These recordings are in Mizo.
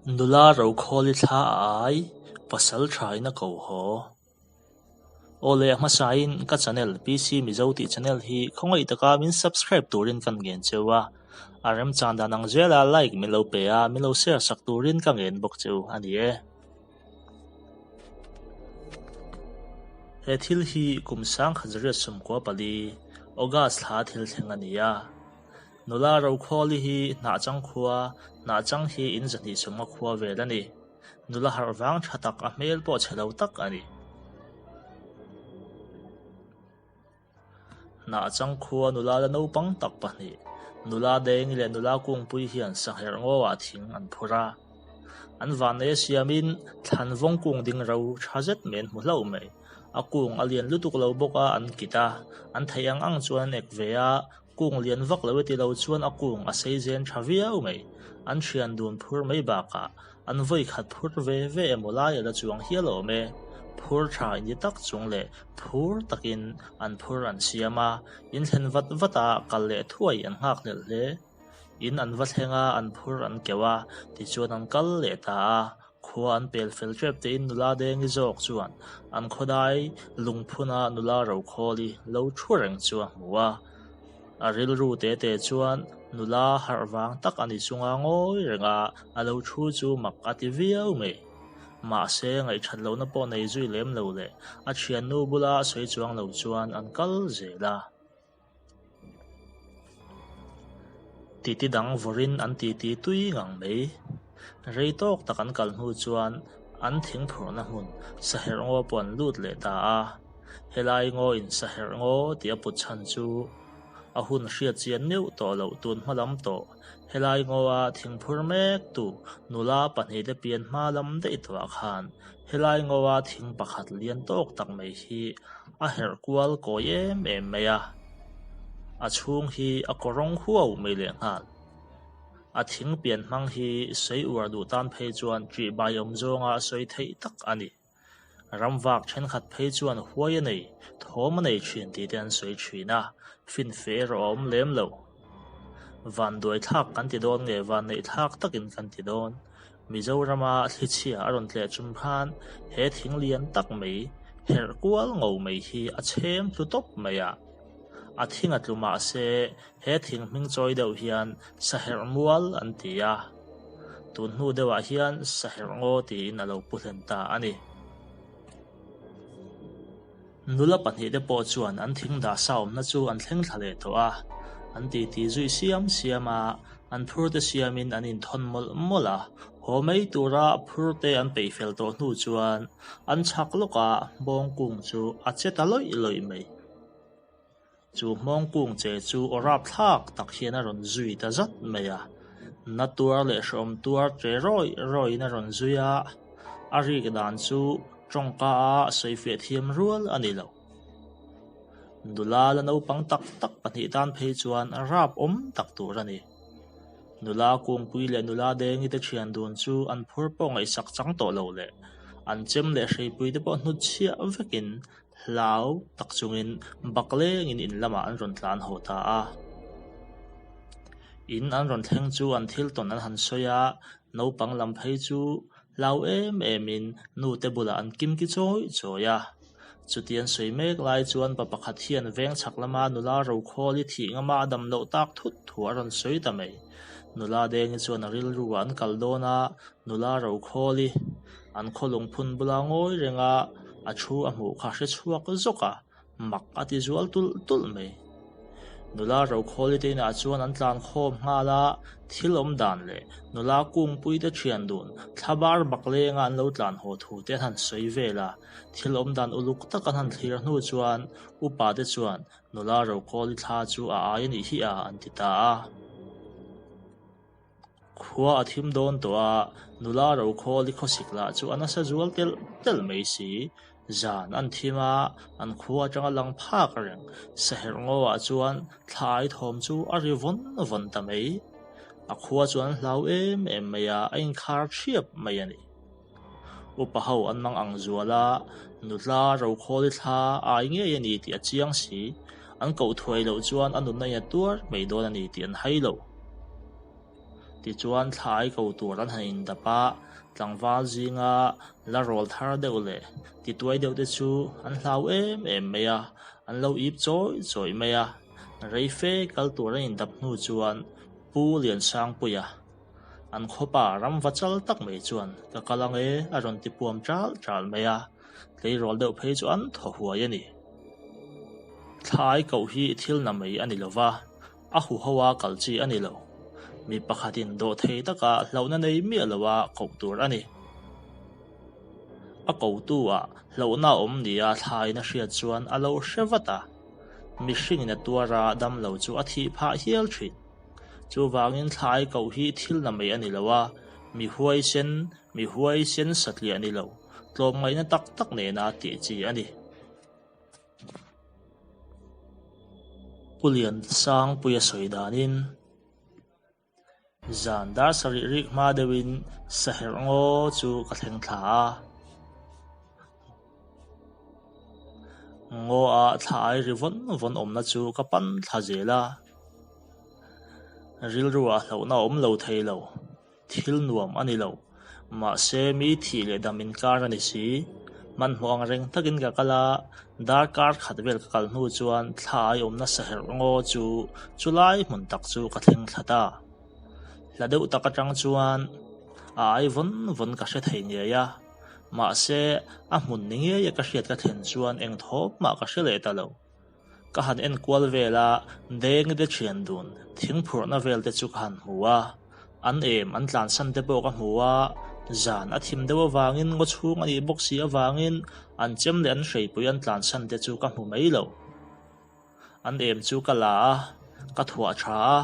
Nula Rokhawli thla a ai, pasal thain a ko haw. Aw le a hmasain ka channel PC Mizo tih channel hi khawngaih taka min subscribe turin ka ngen cheu a, a remchan dan ang zela like min lo pe a, min lo share sak turin ka ngen bawk cheu a ni e. He thil hi kum 1994 August thla thil thleng a ni a. Nula Rokhawli hi Hnahchang khua, Hnahchang hi in 250 khua vel a ni. Nula harh vang tha tak a hmel pawh chhe lo tak a ni. Hnahchang khua nula la naupang tak pahnih, nula Dengi leh nula Kungpui hian sangherh ngawah thing an phur a. An vannei a siamin thlan vawng kung ding ro tha zet mai an hmu hlauh mai. A kung a lian lutuk lo bawk a, an kit a, an theih ang ang chuan an ek ve a, Kung lian vak lo e ti lo chuan a kung a sei zen tha viau mai. An thian dun phur mai bakah an vawi khat phur ve ve emaw lai a la chuang hial awm e. Phur tha in ti tak chung leh phur takin an phur an siam a, in thlen vat vat a kal leh thuai an nghak hlelh hle. In an va thleng a, an phur an keuh a, tichuan an kal leh ta a. Khua an pel fel tep tein nula Dengi zawk chuan an khawdai lungphuna nula Rokhawli lo thu reng chu a hmu a. A rilru te te chuan nula harh vang tak a ni chunga ngawi renga a lo thu chu mak a ti viau mai. Mahse ngaihthat lohna pawh nei zui lem lo leh a thiannu bula sawi chuang lo chuan an kal zel a. Titi dang vawrin an titi tui ngang mai. Rei tawk tak an kal hnu chuan an thingphurhna hmun saherh ngaw pawh an lut leh ta a. Helai ngawin saherh ngaw tih a put chhan chu a hun hriat chian meuh tawh loh tun hma lam tawh. Helai ngawa thingphur mek tu nula pahnihte pian hma lam daih tawhah khan Helai ngawa thing pakhat lian tawk tak mai hi a herh kual kawi em em mai a, a chhung hi a kawrawng huau mai lehnghal. A thing pian hmang hi sawi uar duh tan phei chuan ṭihbai awm zawnga sawi theih tak a ni. Ramvak thenkhat phei chuan huai a nei, thawm a nei thin tih te an sawi thin a, finfe erawh a awm lem lo. Vanduai thlak kan ti dawn nge vanneih thlak takin kan ti dawn? Mizorama thlichhia a rawn tleh chung khan he thing lian tak mai, herh kual ngo mai hi a chhem tlu tawp mai a. A thing a tlu mah se he thing hming chawi deuh hian saherh mual an ti a. Tun hnu deuhah hian saherh ngaw tiin a lo pu hlen ta a ni. Nula pahnihte pawh chuan an thing dah sa awmna chu an thleng thla leh tawh a, an titi zui siam siam a, an phurte siamin an inthawn mawlh mawlh a, haw mai tura phurte an peih fel tawh hnu chuan an chhak lawkah hmawng kung chu a che ta lawih lawih mai. Chu hmawng kung che chu aw rapthlak tak hian a rawn zui ta zat mai a, na tuar leh hrehawm tuar che rawih rawihin a rawn zui a, a rik dan chu tawngka a sawifiah thiam rual a ni lo. Nula la naupang tak tak pahnih tan phei chuan rap awm tak tur a ni. Nula Kungpui leh nula Dengi te thian dun chu an phur pawh ngaihsak chang tawh lo leh an chem leh hreipui te pawh hnutchhiah vekin Hlau tak chungin bak lengin in lamah an rawn tlan haw ta a. In an rawn thleng chu an thil tawn an han sawi a, naupang lam phei chu hlau em emin nute bulah an kim ki chawi chawi a. Chuti an sawi mek lai chuan pa pakhat hian veng chhak lama nula Rokhawli thih ngama a dam loh tak thut thu a rawn sawi ta mai. Nula Dengi chuan a rilru ah an kal dawn a, nula Rokhawli An khaw lungphun bula ngawi renga a thu a hmuh kha hre chhuak zawk a, mak a ti zual tulh tulh mai. Nula Rokhawli te inah chuan an tlan khawm nghal a, thil awm dan leh nula kungpui te thian dun thlabar bak lenga an lo tlan haw thu te an han sawi vel a, thil awm dan uluk tak an han thlir hnu chuan upa te chuan nula Rokhawli thla chu a ai a nih hi a an ti ta a. Khua a thim dawn tawh a, nula Rokhawli khawsik lah chu a nasa zual telh telh mai si. Zan an thim a, an khua atanga lang phak reng. Saherh ngawah chuan thla ai thawm chu a ri vawn vawn ta mai. A khua chu an hlau em em mai a, a inkhar thiap mai a ni. Upa ho an mang ang zual a, nutla Rokhawli thla ai ngei a ni tih a chiang si. An koh thuai loh chuan a nunna in a tuar mai dawn a ni tih an hai lo. Tichuan thlai ko tur an han indap a, tlangval zinga la rawl thar deuh leh tituai deuh te chu an hlau em em mai a, an lo ip chawih chawih mai a. Rei fe kal tur an indap hnu chuan Pu Liansangpuia an khawpa ramva chal tak mai chuan ka kal ang e a rawn ti puam chal chal mai a, tleirawl deuh phei chu an thaw huai a ni. Thlai koh hi thil na mai a ni lo va, a huho a kal chi a ni lo. Mi pakhatin dawhthei taka hlauhna nei miah loa koh tur a ni. A kotu ah hlauhna a awm nia thlain a hriat chuan a lo hre vat a, mihringin a tuar a damlo chu a thih phah hial thin. Chuvangin thlai koh hi thil na mai a ni lo a, mi huaisen, mi huaisen satliah a ni lo, tlawmngaihna tak tak nena tih chi a ni. Pu Liansangpuia sawi danin, Zan dar sarih rik hma deuhin saherh ngaw chu ka thleng thla a. Ngaw ah thla ai ri vawn vawn awmna chu ka pan thla zel a. Rilru ah hlauhna a awm lo thei lo. Thil nuam a ni lo. Mahse mi thih leh dam inkar a ni si. Hmanhmawh ang reng takin ka kal a, darkar khat vel ka kal hnu chuan thla ai awmna saherh ngaw chu chulai hmun tak chu ka thleng thla ta. Hla deuh tak atang chuan a ai vawn vawn ka hre thei ngei a, mahse a hmun ni ngeia ka hriat ka thlen chuan eng thawm mah ka hre leh ta lo. Ka han en kual vel a, deng te thian dun thing phurhna vel te chu ka han hmu a, an em an tlansan te pawh ka hmu a, zan a thim deuh avangin ngaw chhung a nih bawk si avangin an chem leh an hreipui an tlansan te chu ka hmu mai lo. An em chu ka la a, ka thuah tha a,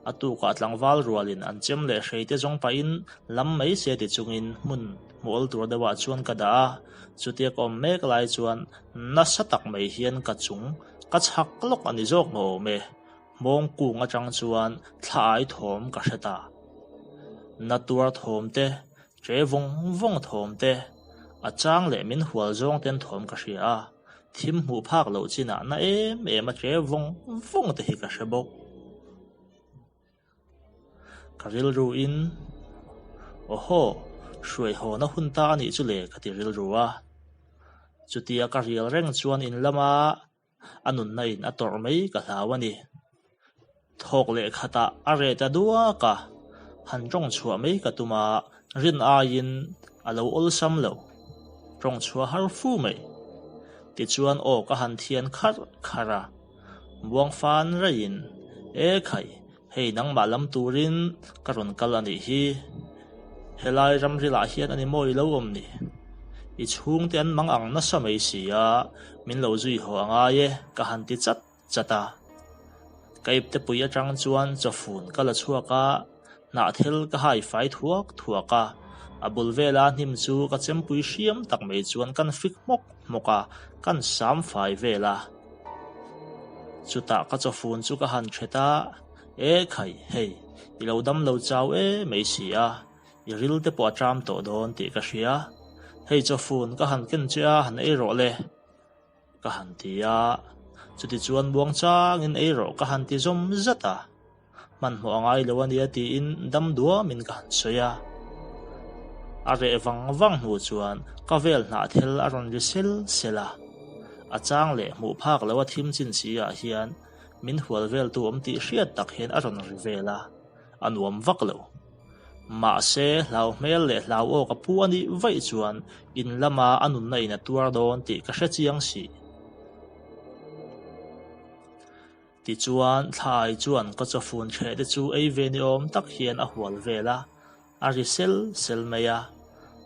a tukah tlangval rualin an chem leh hrei te zawng pahin lam mai se ti chungin hmun hmuh awl tur deuhah chuan ka dah a, chutia ka awm mek lai chuan nasa tak mai hian ka chung ka chhak lawk a ni zawk maw awm e, hmawng kung atang chuan thla ai thawm ka hre ta. Na tuar thawm te, che vawng vawng thawm te, a chang leh min hual zawng ten thawm ka hria a, thim hmuh phak loh chinah na em em a che vawng vawng te hi ka hre bawk. Ka rilru in, Awhaw, hruai haw na hun ta a nih chu le ka ti rilru a. Chutia ka rial reng chuan in lama a nunna in a tawrh mai ka hlau a ni. Thawk leh khatah a reh ta duak a, han tawng chhuah mai ka tum a, rin aiin a lo awlsam lo. Tawng chhuah har fu mai. Tichuan aw ka han thian kharh kharh a. Buang fan raihin, E khai, hei nangmah lam turin ka rawn kal a nih hi. Helai ramrilah hian a ni mawi lo awm ni. I chhungte an mang ang nasa mai si a, min lo zui haw a ngai e, ka han ti chat chat a. Ka iptepui atang chuan chawfun ka la chhuak a, Hnahthel ka hai fai thuak thuak a, a bul vela hnim chu ka chempui hriam tak mai chuan kan fik hmawk hmawk a, kan sam fai vel a. Chutah ka chawfun chu ka han thet a, E khai, hei, i lo dam lo chau e mai si a, i ril te pawh a ṭam tawh dawn tih ka hria. Hei chawfun ka han ken che a, han ei rawh le. Ka han ti a, chutichuan buangchangin ei rawh ka han ti zawm zat a. Hmanhmawh a ngai lo a nia tiin dam duamin ka han sawi a. A reh vang vang hnu chuan ka vel hnahthel a rawn ri sel sel a. A chang leh hmuh phak lo a thim chin si ah hian min hual veltu awm tih hriat tak hian a rawn ri vel a, a nuam vak lo. Mahse hlau hmel leh hlau awk a pu a nih vaih chuan in lama a nunna in a tuar dawn tih ka hre chiang si. Tichuan, thlai chuan ka chawfun ṭheh te chu ei ve ni awm tak hian a hual vel a, a ri sel sel mai a.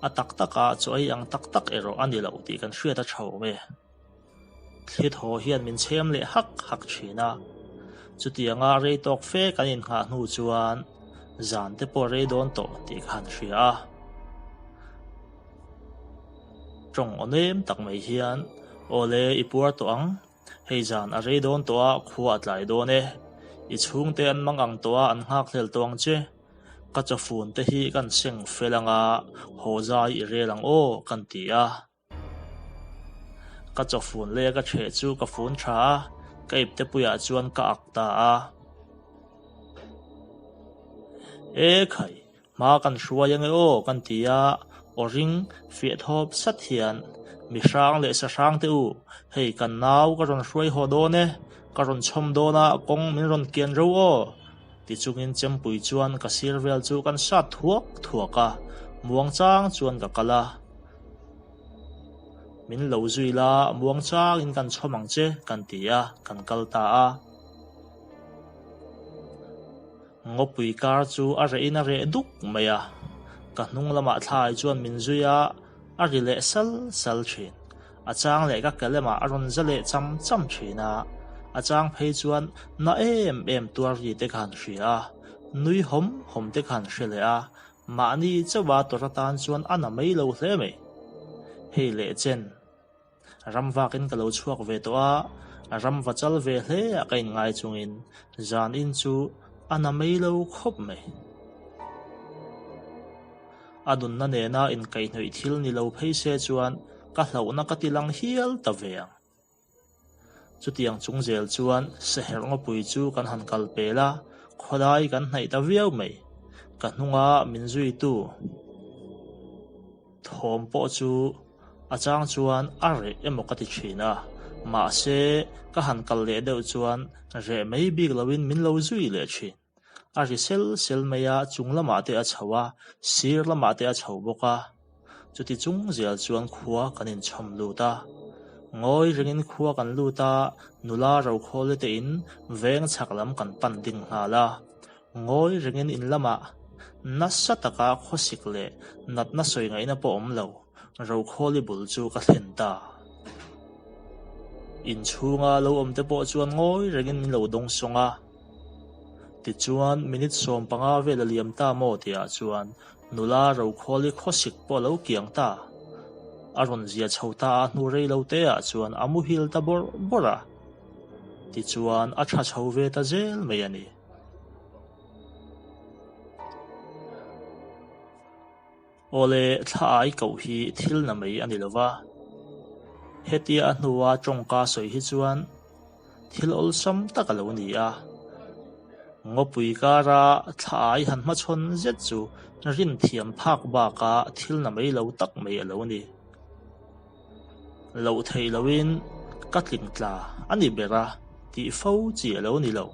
A tak taka chaw ei ang tak tak erawh a ni lo tih kan hriat a ṭha awm e. Thli thaw hian min chhem leh hak hak ṭhin a. Chutianga rei tawk fe kan innghah hnu chuan zan te pawh rei dawn tawh tih ka han hria a. Ṭawng aw nem tak mai hian, Awle, i puar tawh ang. Hei zan a rei dawn tawh a, khua a tlai dawn e. I chhungte an mang ang tawh a, an nghakhlel tawh ang che. Ka chawfun te hi kan seng fel ang a, haw zai i rel ang aw, kan ti a. Ka chawfun leh ka ṭheh chu ka fun ṭha a, ka iptepuiah chuan ka ak ta a. E khai, hma kan hruai ange aw kan ti a, aw ring fiah thawp sat hian, Mi hrang leh sa hrang te u, hei kan nau ka rawn hruai haw dawn e, ka rawn chhawm dawn a, kawng min rawn kian ro aw. Ti chungin chempui chuan ka sir vel chu kan sat thuak thuak a, muangchang chuan ka kal a. Min lo zui la, muangchangin kan chhawm ang che, kan ti a, kan kal ta a. Ngawpui kar chu a rehin a reh duk mai a, ka hnung lamah thlai chuan min zui a, a ri leh sal sal thin. A chang leh ka ke lamah a rawn za leh cham cham thin a, a chang phei chuan na em em tuar ri te ka han hria a, nui hawm hawm te ka han hre leh a, mahni chauha tawrh atan chuan a na mai lo hle mai. Hei leh chen. Ram vakin ka lo chhuak ve tawh a, ram va chal ve hle a ka inngai chungin zan in chu a na mai lo khawp mai. A nunna nena inkaihhnawih thil ni lo phei se chuan ka hlauhna ka ti lang hial ta ve ang. Chutiang chung zel chuan Seherh ngawpui chu kan han kal pel a, khawlai kan hnaih ta viau mai. Ka hnunga min zuitu thawm pawh chu a chang chuan a reh emaw ka ti thin a, mahse ka han kal leh deuh chuan reh mai bik loin min lo zui leh thin. A ri sel sel mai a, chung lamah te a chho a, sir lamah te a chho bawk a. Chuti chung zel chuan khua kan inchhawm lut a. Ngawi ringin khua kan lut a, nula rokhawle te in veng chhak lam kan pan ding nghal a. Ngawi ringin in lamah nasa taka khawsik leh natna sawi ngaihna pawh awm lo. Rokhawli bul chu ka thlen ta. Inchhunga lo awm te pawh chuan ngawi rengin min lo dawng sawng a. Tichuan minute 15 vel a liam ta maw tihah chuan nula Rokhawli khawsik pawh a lo kiang ta. A rawn zia chho ta a hnu rei lo te ah chuan a muhil ta bawrh bawrh a. Tichuan a tha chho ve ta zel mai a ni. Awle, thla ai koh hi thil na mai a ni lo va. Hetia a hnua tawngka sawi hi chuan thil awlsam tak a lo ni a. Ngawpui kara thla ai han hmachhawn zet chu rinthiam phak baka thil na mai lo tak mai a lo ni. Loh theih loin ka tling tla a ni ber a tih fo chi a lo ni lo.